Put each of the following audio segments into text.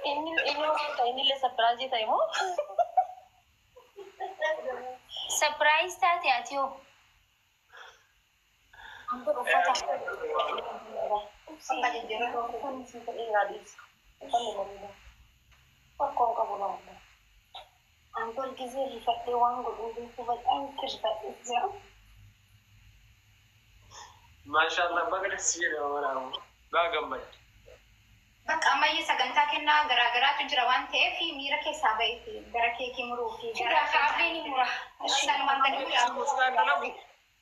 Inni inni waan ta'e inni illee surprise ta'e moo? Surprise taate ati hoo? Kun uffata. Bakka jijjiirraa. Uffanni si ta'ee yaadis. Uffanni bareeda. Rakkoon qabu laata. Antool gisee rifadhee waan godhuu beeku baay'een itti rifadhee jira. Maashaallah, baga si jedhe waraabu. Baga gammadde. Bakka ammayyee sagantaa kennaa garaagaraatu jira waan ta'eef, miira keessaa ba'eeti gara keekii muruu fi gara kaabee ni mura. Sanumaan gadi mura. Muskaan dalagu.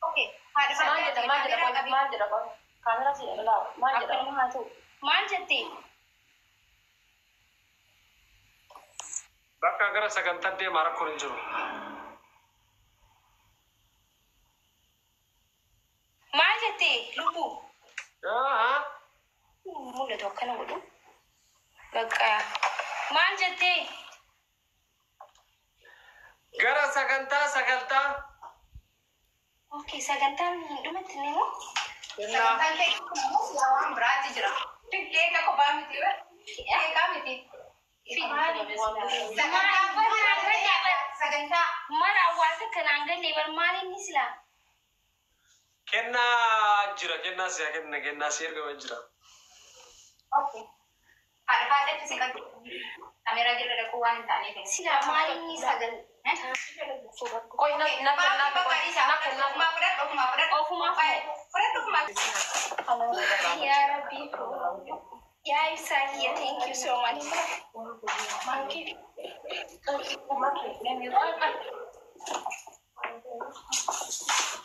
Okay. Haadha. Maal jedha, maal jedha, maal jedha, qoy? Kaameraa si jedha, maal jedha? Akkanuma haa ta'u. Maal jettee? Bakka gara sagantaa deemaa, rakkoon hin jiru. Maal jettee lubbuu? Haa. Mul'atu akkana godhu. Bakka maal jettee? Gara sagantaa. Okay, sagantaan hin dhumatti ni moo? Sagantaan keekii kun immoo siyaa waan biraatti jira. Keeka kophaa miti. Keekaa miti. Sagantaa sagantaa. Mara awwaasa kanaan galee bar, maal inni silaa? Kennaa jira, kennaa siyaa kenna, kennaa si ergama jira. Okay. Haadha haadhatti si qabu. Kaameeraa jala dhaquu waan hin taaneef. Silaa maal inni sagantaa? Qoy, na na kennaa, qoy na kennaa. Ofumaa fudhadhu, ofumaa fudhadhu. Ofumaa fudhadhu, ofumaa. Yaa Rabbi. Yaa ibsaa kiyya, thank you so much. Maankii.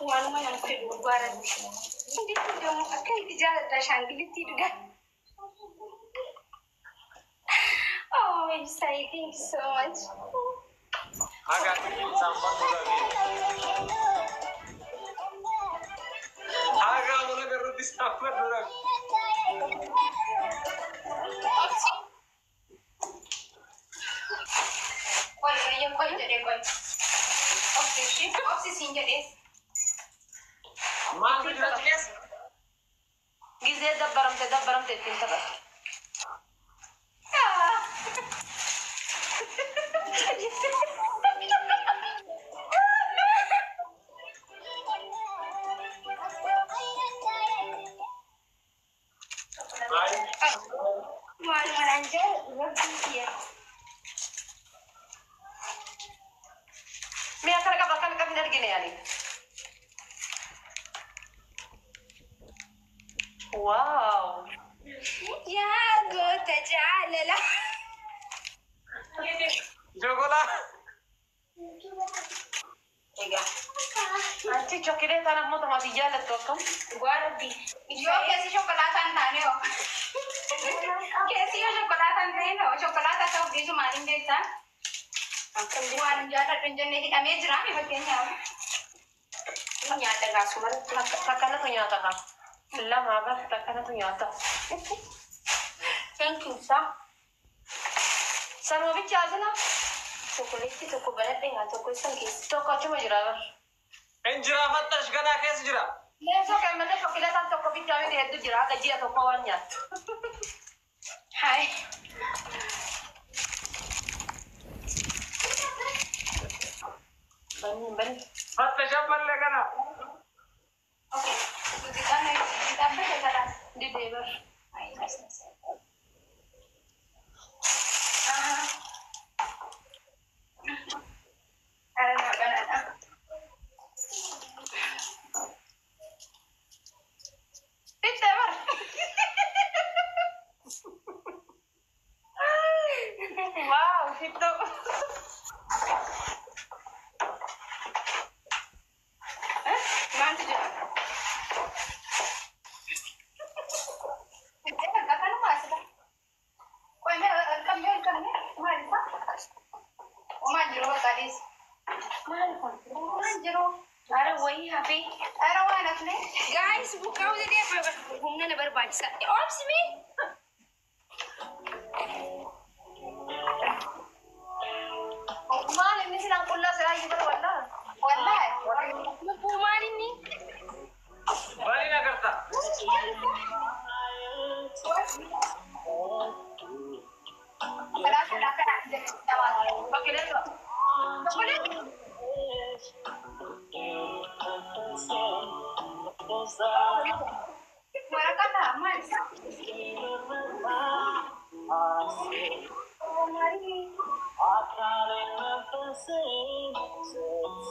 Waanuma nama fedhu barbaadan. Hundi ደግሞ akka itti jaaladha ashaangilittii dhugaa. Oh, ibsaa, thank you so much. Haga isaan bakka haga mana garrutti isaan bakka. Qoy, qoy, qoy jedhee, qoy. Obsi ishee, obsi siin jedhee. Maaltu jira achi keessa? Gizee dabbaramte dabbaramte ittiin taphatu. Maal? Waanuma naan jaalladhu, rabbiin kiyya. Mi'a akkana qaba, akkana qabni argine yaani. Wow. Yaa goota jaalala. Chokolaa. Egaa. Anchi chokileetaan ammoo tamaatii jaallattu akkam? Dhugaa rabbi. Yoo keessi shokolaataa hin taane hoo? Keessi yoo shokolaataa hin ta'in hoo? Shokolaataa ta'uuf dhiisu maaliin beektaa? Waan hin jaalladhu hin jenne hidhamee jira mi fakkeenyaaf. Ni nyaata gaasumarratti. Takkanatu nyaata kaa. Lama bar, takkanatu nyaata. Thank you sa. Sanuma bichaa asila. Chokoleetti tokko banadhe haa, tokko isan keessa. Tokko achuma jira bar. Hin jira, fattash ganaa keessa jira. Leesoo kan malee chokileetaan tokko bichaa miti, hedduu jira, haga ji'a tokko waan nyaattu. Hai. Banni banni. Fattash ammallee kana. Okay. Muuziqaan dhaabbate kadhaa. Didee bar. Aha. Ara naa banaadha. Didee bar. Wow, shittoo. Maaltu jira? Akkanuma asirra. Qoy, mee qabnee ol qabnee maal isaa? Homaa jiru, bakka dhiisi. Maal kun? Homaa jiru. Ara wayii hafee. Ara waan hafne. Guys, buqqaa'uu didee, humna na barbaachisa. Oobsi mee? Maal inni silaan qullaa silaa iyyuu bar wallaa.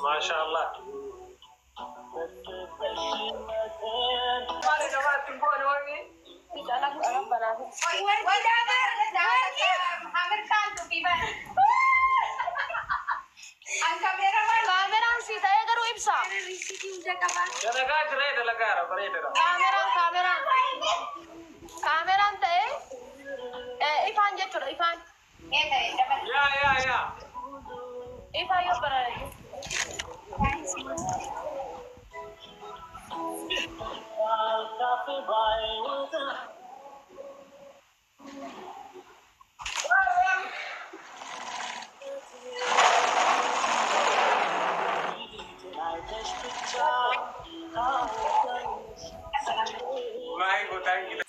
Maashaallah. Maali namaatti hin boone warri? Warqii daabar Amir Khan tuffii bara. An kameeramaan Kaameraan si ta'ee garuu ibsa. Risiitii hunda qaba. Dalagaa jira dalagaa bareedadha. Kaameraan kaameraan. Kaameraan ta'ee ifaan jechuudha ifaan. Ee ta'e dabala. Yaa yaa yaa. Ifaan yoo barare. Maayii gootaan gila.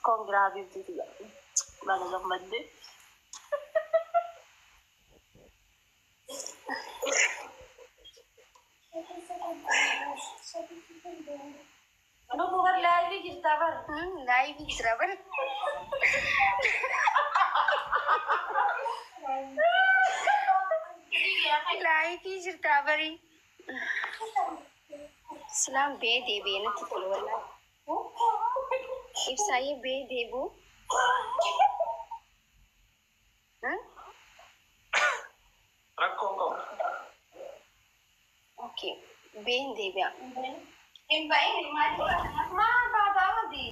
Congra habibti tiyya. Baga gammadde. Lubbuu bar live jirtaa bar. Live jira bar. Live jirtaa bari. Silaan bee deebi'ee natti tolu wallaahi. Ibsaayyee bee deebi'u. Rakkoon qabu. Okay, bee hin deebi'a. Hin bahin maali? Maal baataa mati?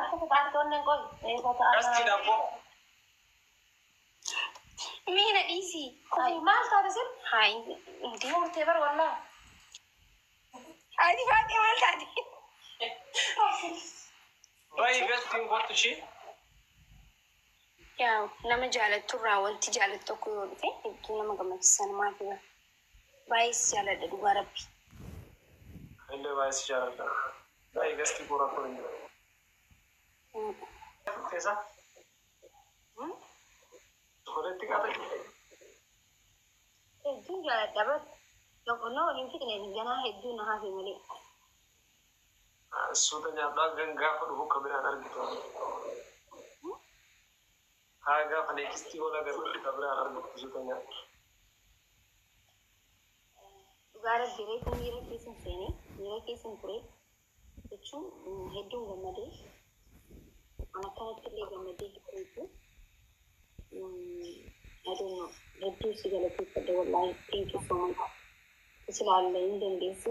Akka taa'attoonni qoy. Gasti daabboo. Mee na dhiisi. Maal taate sin? Haa, Ni murtee bar wallaahi. Ati baatee maal taate? Bayi gastiin kottu ishee. Yaa nama jaalatturraa wanti jaalattu tokko yoo dhufe hedduu nama gammachiisan maaf bara. Baay'ee si jaaladha dhugaa rabbi. Illee baay'ee si jaaladha. Bayi gastii koo rakkoo hin jiru. Keessa? Chokoleetti qaata. Hedduun jaaladha bar. Boqqonnoo waliin fixne ganaa hedduu na hafe malee. Suuta nyaadhaa gan gaafa dhufu akka biraan argitu. Haa gaafa next wal agarru akka biraan argitu suuta nyaadhu. Dhugaa rabbi reefu miira keessa hin seenee miira keessa hin ture jechuun hedduun gammadee an akkanatti illee gammadee hedduu I don't know, hedduu si galateeffadha wallaahi, thank you so much. Isilaallee hin dandeessu.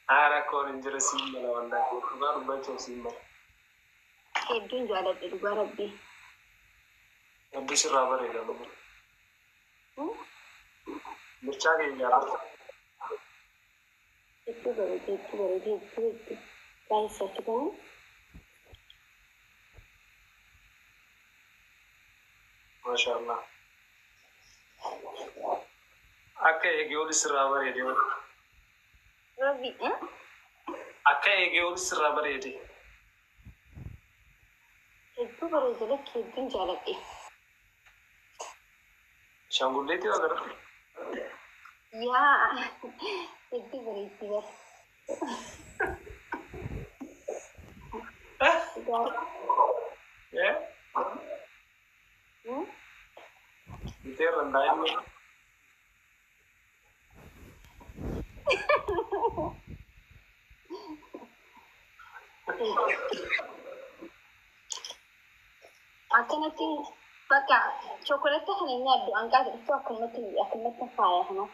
Haa rakkoon hin jiru siin mala wallaahi. Dhugaa dubbachuuf siin mala. Hedduun jaaladha dhugaa rabbi. Hedduu sirraa bareeda lubu. Mirchaa kee jaalladha. Hedduu bareeda, hedduu bareeda, hedduu hedduu. Baay'ee saffisanii. Maashaallah. Akka eegee oli sirraa bareede. Rabbi. Akka eegee oli sirraa bareede. Hedduu bareeda lakki hedduun jaaladhe. Ashaangulleetii agarra. Yaa hedduu bareeddi bar. Dhugaa. Eh? Biteerra daa'imni. Akkanatti bakka chocolate kana hin nyaaddu hanqaata dhuftu akkanumatti akkanumatti faaya kana.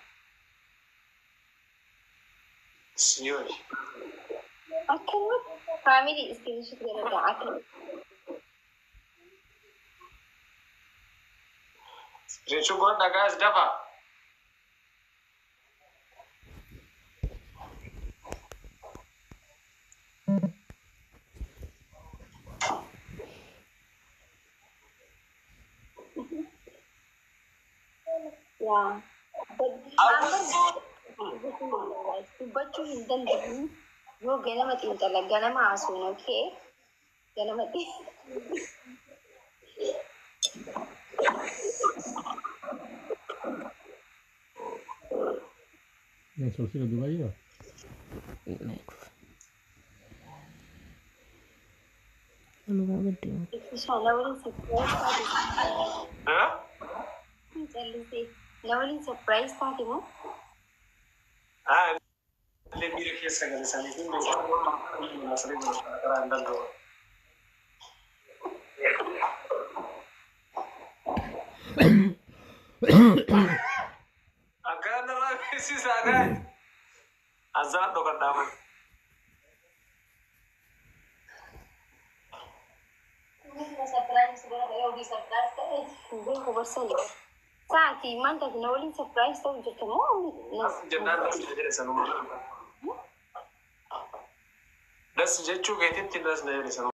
Siyoon. Akkanumatti family screenshot godhadha akka. Screenshot godhadha guys dafa. Yaa. Dubbachuu hin danda'u yoo ganama xiinxala ganama haasofne okay ganama xiinxala. Non so se dove io. Ecco. Allora, qabadde. Ibsishaa na waliin surprise taate. Eh? Callisee na waliin surprise taate moo? Ah, illee miira keessa gale sanii fi meeshaa karaa hin danda'u. Akkana narraa beeksisaa gaa. Azaan dhokadhaa mana. Beeku barsan. Sa'aatii maal taate na waliin surprise ta'u jirta moo? Jennaan das na jedhe sanuma. Das jechuu keetitti das na jedhe sanuma.